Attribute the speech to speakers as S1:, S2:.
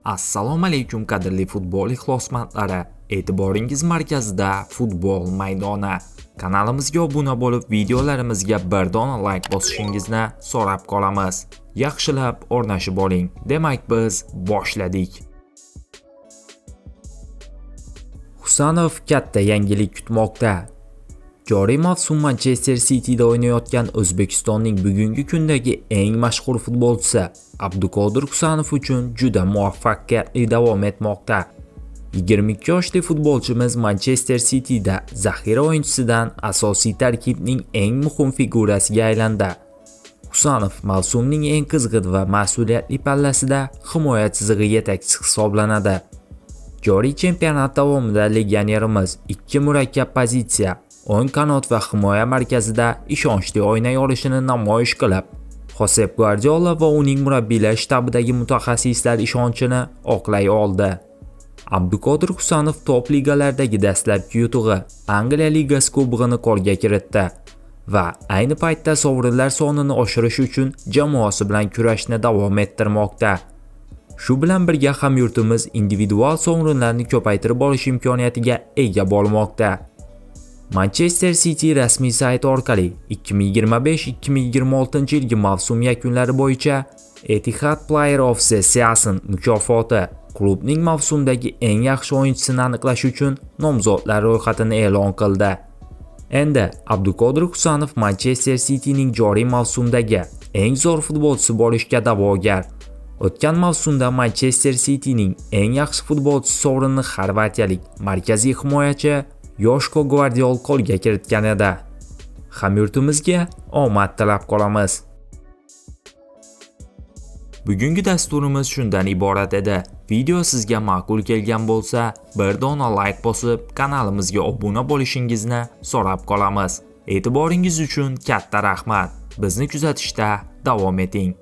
S1: Assalomu alaykum, qadrli futbol ixlosmandlari. E'tiboringiz markazida futbol maydoni. Kanalimizga obuna bo'lib, videolarimizga bir dona like bosishingizni so'rab qolamiz. Yaxshilab o'rnashib oling. Demak, biz boshladik. Husanov katta yangilik kutmoqda. Joriy mavsum Manchester Cityda o'ynayotgan O'zbekistonning bugungi kundagi eng mashhur futbolchisi Abduqodir Husanov uchun juda muvaffaqiyatli davom etmoqda. 22 yoshli futbolchimiz Manchester Cityda zaxira o'yinchisidan asosiy tarkibning eng muhim figurasiga aylandi. Husanov mavsumning eng qizg'in va mas'uliyatli pallasida himoya chizig'i yetakchisi hisoblanadi. Joriy chempionat davomida legionerimiz ikki murakkab pozitsiya, o'ng qanot va himoya markazida ishonchli o'ynay olishini namoyish qilib, Xosep Gvardiola va uning murabbiylar shtabidagi mutaxassislar ishonchini oqlay oldi. Abduqodir Husanov top ligalardagi dastlabki yutug'i Angliya Ligasi kubogini qo'lga kiritdi va ayni paytda sovrinlar sonini oshirish uchun jamoasi bilan kurashni davom ettirmoqda. Shu bilan birga hamyurtimiz individual sovrinlarni ko'paytirib borish imkoniyatiga ega bo'lmoqda. Manchester City rasmiy sayti orqali 2025-2026 yilgi mavsum yakunlari bo'yicha Etihad Player of the Season mukofoti, klubning mavsumdagi eng yaxshi o'yinchisini aniqlash uchun nomzodlar ro'yxatini e'lon qildi. Endi Abduqodir Husanov Manchester Cityning joriy mavsumdagi eng zo'r futbolchisi bo'lishga da'vogar. O'tgan mavsumda Manchester Cityning eng yaxshi futbolchisi sovrinini xorvatiyalik markaziy himoyachi Yoshko Gvardiol qo'lga kiritgan edi. Hamyurtimizga omad tilab qolamiz. Bugungi dasturimiz shundan iborat edi. Video sizga ma'qul kelgan bo'lsa, bir dona like bosib, kanalimizga obuna bo'lishingizni so'rab qolamiz. E'tiboringiz uchun katta rahmat. Bizni kuzatishda davom eting.